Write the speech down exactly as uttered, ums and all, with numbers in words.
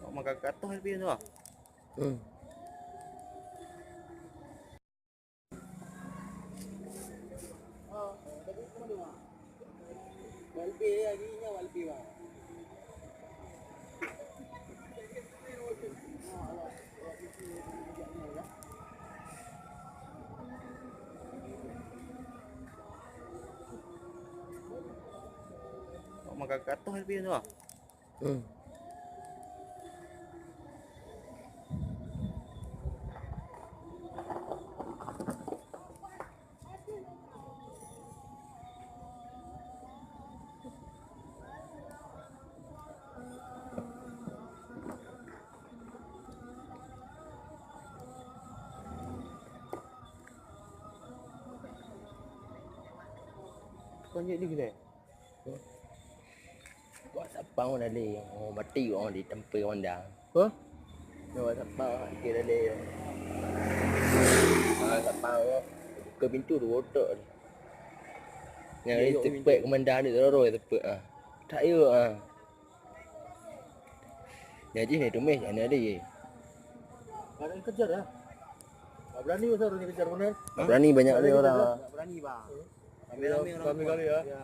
Awak makan katoh Alpi tu ah. Hmm. Awak makan katoh Alpi tu ah. Hmm. Kau lanjut ni kedai? Wak sapang dah lé, oh, mati orang di tempat Honda. Hah? Wak sapang ke dah lé. Ah, sapang, oh. Buka pintu tu, botak ni. Yang Ya, ni ya, tepat minta. Komandan ni, terus tepat, ah. Tak ya, ah. Jadi ni tumis, jangan ada ye. Ada yang kejar lah. Tak berani masa orang kejar benar. Tak berani banyak Ada ni kejar orang. lah. Tak berani, bang. Kami ramai orang Kami kuat. kali ya. Ya.